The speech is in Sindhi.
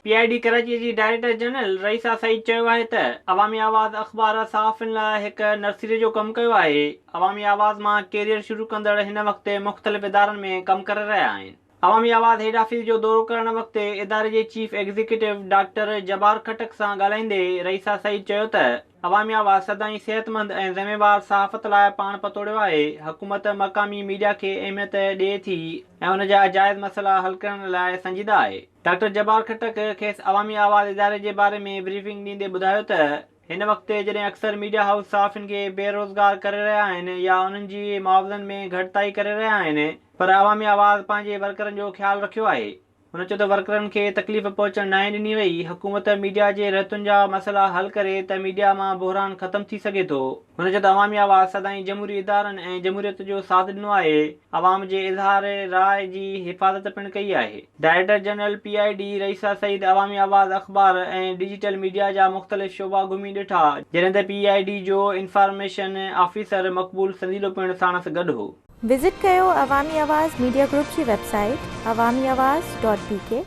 پي I D ڪراچي جي ڊائريڪٽر جنرل رئيسه سعيد چيو آهي ته عوامي آواز اخبار صحافين لاء هڪ نرسري جو ڪم ڪيو آهي، عوامي آواز مان ڪيريئر شروع ڪندڙ هن وقت مختلف ادارن ۾ ڪم ڪري رهيا آهن. عوامي آواز هيڊ آفيس جو دورو ڪرڻ وقت اداري جي chief executive doctor Jabbar Khattak سان ڳالهائيندي رئيسه سعيد چيو ته عوامي آواز سدائين صحتمند ۽ ذميوار صحافت لاء پاڻ پتوڙيو آهي، حڪومت مقامي ميڊيا کي اهميت ڏئي ٿي ۽ ان جا جائز مسئلا حل ڪرڻ لاء سنجيده آهي. ڊاڪٽر جبار خٽڪ کيس عوامي آواز اداري جي باري ۾ بريفنگ ڏيندي ٻڌايو ته هن وقت جڏهن اڪثر ميڊيا هائوس صحافين کي بي روزگار ڪري رهيا آهن يا انهن جي معاوضن ۾ گهٽتائي ڪري رهيا آهن پر عوامي آواز پنهنجي ورڪرن جو خيال رکيو آهي. هن چيو ته ورڪرن کي تڪليف پهچڻ ناهي ڏني وئي، حڪومت ميڊيا جي رهتن جا مسئلا حل ڪري ته ميڊيا مان بحران ختم ٿي سگهي ٿو. هن چيو ته عوامي آواز سدائين جمهوري ادارن ۽ جمهوريت جو ساٿ ڏنو آهي، عوام جي اظهار راء جي حفاظت پڻ ڪئي آهي. Director general P I D Raeesa Saeed Awami Awaz اخبار ۽ ڊجيٽل ميڊيا جا مختلف شعبا گهمي ڏٺا، جڏهن ته پي I D جو انفارميشن آفيسر مقبول سنديلو پڻ ساڻس گڏ هو. وزٽ ڪيو عوامي آواز ميڊيا گروپ جي website Awami Awaz dot B K.